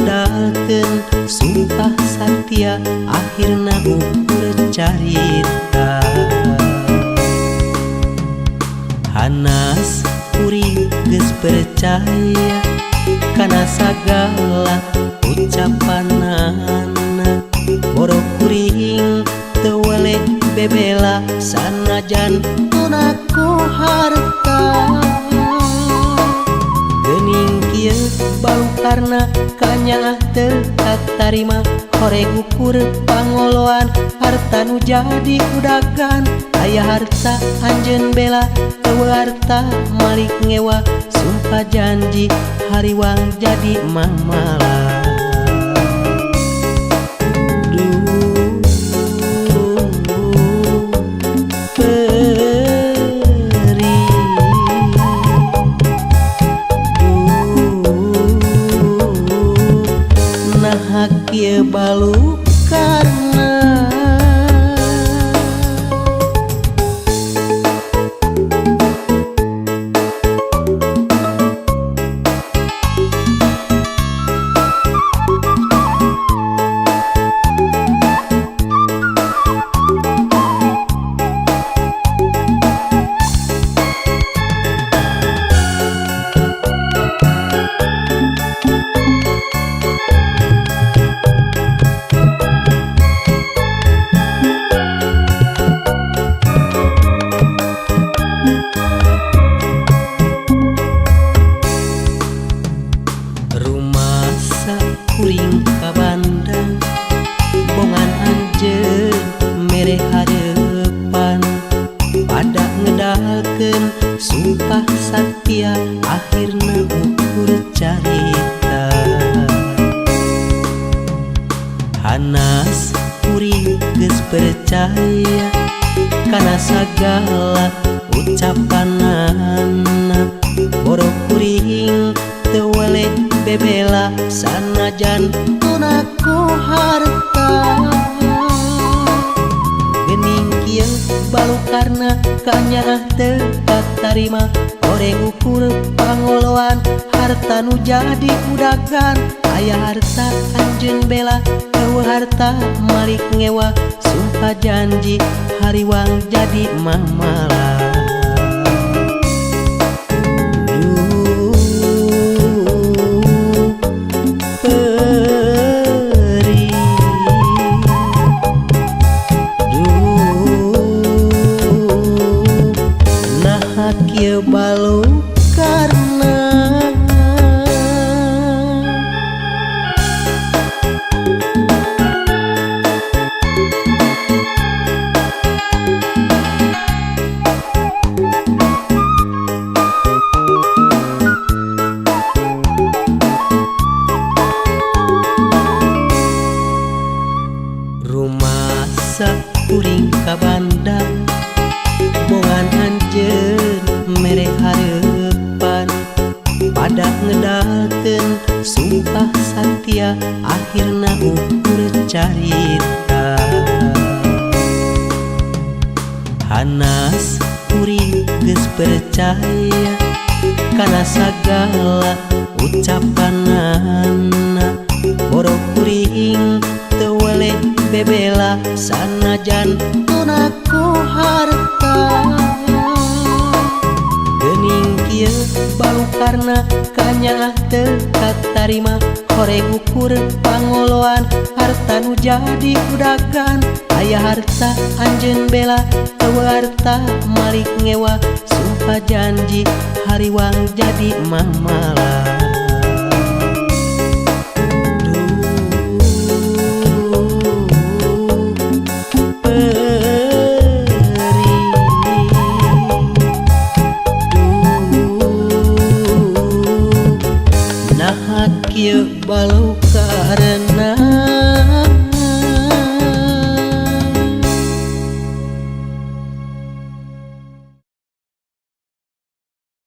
ngedalkeun sumpah satia akhirna ukur carita. Hanas kuring geus percaya kana sagala ucapanana, boro kuring teu weleh bebela sanajan tunaku harta. Geuning kieu balukarna kanyaah teu katarima, horeng ukur pangoloan harta nu jadi udagan. Aya harta anjeun bela, eueuh harta malik ngewa, sumpah janji hariwang jadi mamala. Duh peri, duh naha kieu balukarna. Rumasa kuring ka Bandang, bongan anjeun mere hareupan, pada ngedalkeun sumpah satia akhirna ukur carita. Hanas kuring geus percaya kana sagala ucapanana, boro kuring teu weleh bebela sanajan tunaku harta. Geuning kieu balukarna kanyaah teu katarima, horeng ukur pangoloan harta nu jadi udagan. Aya harta anjeun bela, eueuh harta malik ngewa, sumpah janji hariwang jadi mamala. Duh peri, duh naha kieu balukarna. Rumasa kuring ka Bandang, bongan anjeun mere hareupan, pada ngedalkeun sumpah satia akhirna ukur carita. Hanas kuring geus percaya kana sagala ucapanana, boro kuring teu weleh bebela sanajan tunaku harta. Geuning kieu balukarna kanyaah teu katarima, horeng ukur pangoloan harta nu jadi udagan. Aya harta anjeun bela, eueuh harta malik ngewa, sumpah janji hariwang jadi mamala. Duh peri, duh naha kieu balukarna.